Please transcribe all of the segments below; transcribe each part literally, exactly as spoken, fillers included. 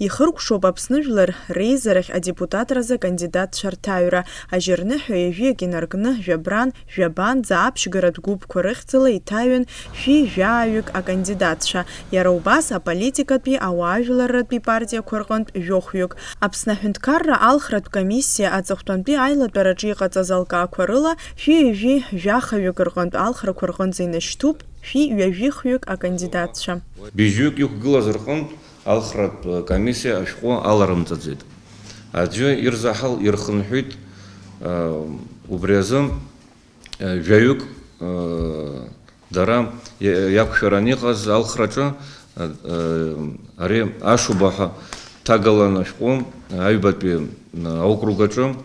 Ихыркәшоуп Аԥсны Жәлар реизарахь адепутатразы акандидатцәа рҭаҩра. Ажьырныҳәа ҩажәиак инаркны, жәабран, жәабанӡа аԥшьгаратә гәыԥқәа рыхьӡала иҭаҩын шәи жәааҩык акандидатцәа. Иара убас аполитикатәи, ауаажәларратәи партиақәа рҟынтә жәохәҩык. Аԥсны аҳәынҭқарра алхратә комиссиа аҵыхәтәантәи аилатәараҿы иҟаҵаз алкаақәа рыла шәи ҩажәи жәахаҩык рҟынтә алхрақәа рҟынӡа инашьҭуп шәи ҩажәихҩык акандидатцәа. Быжьҩык иқәгылаз рҟынтә алхратә комиссиа ашәҟәы аларымҵаӡеит. Аӡәы ирзаҳал ирхынҳәит, а, убри азы, а, жәаҩык, а, дара иа-, иақәшәараны иҟаз алхраҿы, а, а, ари Ашуба ҳәа ҭагалан ашәҟәы аҩбатәи, а, аокруг аҿы,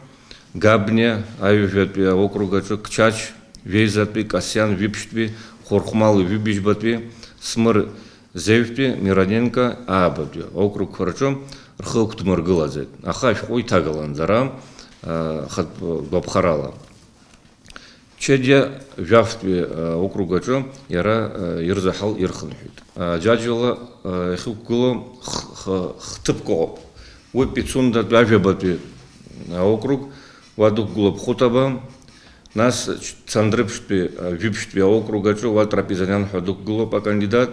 Габниа аҩажәатәи аокруг аҿы, Қчач жәеизатәи, Касиан жәиԥшьтәи, Хәырхәмал ҩажәибжьбатәи, Смыр Зеҩтәи, Мироненко аабатәи округқәа рҿы рхы ықәдмыргылаӡеит, аха ашәҟәы иҭагалан дара, а, хатә гәаԥхарала. Чедиа жәафтәи, а, округ аҿы иара, а, ирзаҳал ирхынҳәит. А, Џьаџьала, а, иахьықәгылоу х-, х-, хҭыԥк ыҟоуп. Уи Пицундатәи ажәабатәи аокруг, уа дықәгылоуп Хәытаба, нас Цандрыԥштәи, а, жәиԥшьтәи аокруг аҿы уа Трапезаниан ҳәа дықәгылоуп акандидат,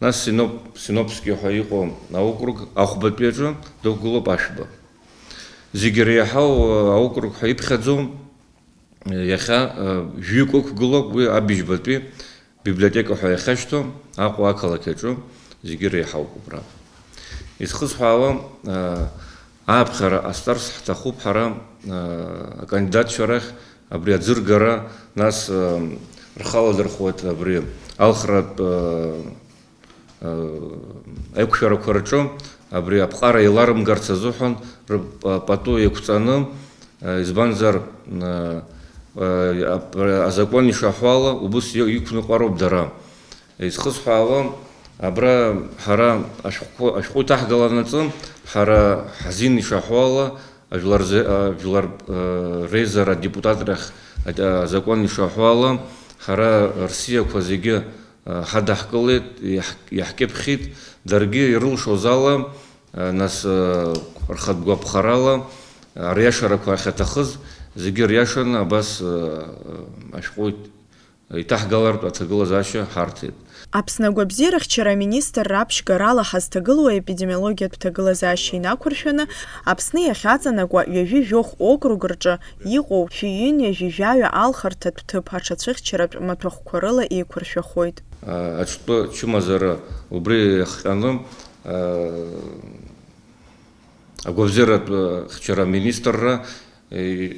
нас Синоп-, Синопски ҳәа иҟоу аокруг ахәбатәи аҿы дықәгылоуп Ашәба. Зегьы реиҳау, а, аокруг ҳәа иԥхьаӡоу, а, иахьа, а, жәҩык ықәгылоуп, уи абыжьбатәи библиотека ҳәа иахьашьҭоу Аҟәа ақалақь аҿы зегьы реиҳауп убра. Изхысҳәаауа, а, ааԥхьара ҟасҵарц ҳҭахуп ҳара, а, акандидатцәа рахь абри аӡыргара, нас, а, рхала дырхуеит абри алхратә, а, а, аиқәшәарақәа рҿы абри аԥҟара еиларымгарц азыҳәан рпа-, пату еиқәҵаны, а, избанзар, а, а, ап-, азакәан ишаҳәо ала, убыс ио-, иқәныҟәароуп дара. Изхысҳәаауа, абра ҳара ашәҟәқәа, ашәҟәы иҭаҳгаланаҵы, ҳара ҳазин ишаҳәо ала, ажәлар зе-, а, жәлар, а, реизара адепутат рахь, а, азакәан ишаҳәо ала, ҳара рсиақәа зегьы, а, ҳадаҳкылеит, иаҳ-, иаҳкьыԥхьит, даргьы ирылшоз ала, а, нас, а, рхатә гәаԥхарала, а, риашарақәа ахьаҭахыз зегьы риашаны абас, а, ашәҟәы иҭаҳгалартә аҭагылазаашьа ҳарҭеит. Аԥсны агәабзиарахьчара аминистрра аԥшьгарала ҳазҭагылоу аепидемиологиатә ҭагылазаашьа инақәыршәаны, Аԥсны иахьаҵанакуа ҩажәи жәохә округ рҿы иҟоу шәи ҩынҩажәи жәаҩа алхырҭатә ҭыԥ аҽацәыхьчаратә маҭәахәқәа рыла еиқәыршәахоит. А, аҿтәы чымазара убри иахҟьаны, а, агәабзиаратә хьчара аминистрра, е,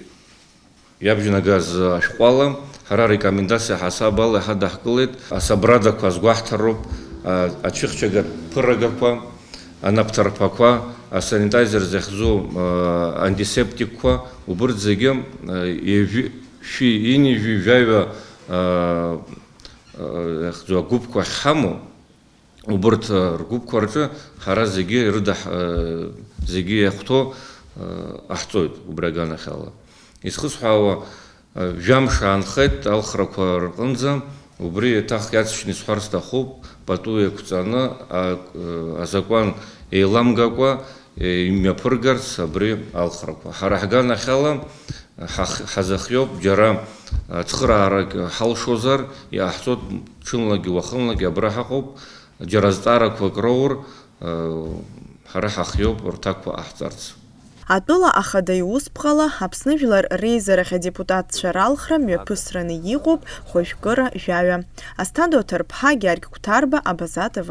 иабжьнагаз ашәҟәала, ҳара арекомендациа ҳасаб ала иҳадаҳкылеит асабрадақәа азгәаҳҭароуп, а, ацәыхьчагатә ԥыррагақәа, анапҭарԥақәа, асанитайзер захьӡу, а, антисептикқәа, убырҭ зегьы, а, ҩажәи-, шәи ҩынҩажәи жәаҩа, а, а, иахьӡу агәыԥқәа ахьҳамоу, убырҭ, а, ргәыԥқәа рҿы ҳара зегьы ирыдаҳ-, а, зегьы иахәҭоу, а, ҟаҳҵоит убри аганахьала. Изхысҳәаауа, а, жәамш аанхеит алхрақәа рҟынӡа, убри еиҭах иаҵшьны исҳәар сҭахуп, пату еиқәҵаны, а, а, азакәан еиламгакәа, е, имҩаԥыргарц абри алхрақәа. Ҳара ҳганахьала ҳах-, ҳазыхиоуп, џьара, а, цхыраарак ҳалшозар, иҟаҳҵоит, ҽынлагьы уахынлагьы абра ҳаҟоуп, џьара зҵаарақәак роур, а, ҳара ҳахиоуп рҭакқәа ҟаҳҵарц. Атәыла ахада иусԥҟала Аԥсны Жәлар реизарахь адепутатцәа ралхра мҩаԥысраны иҟоуп хәажәкыра жәаҩа. Асҭанда Ҭарԥҳа, Гьаргь Қәҭарба, Абаза Т В.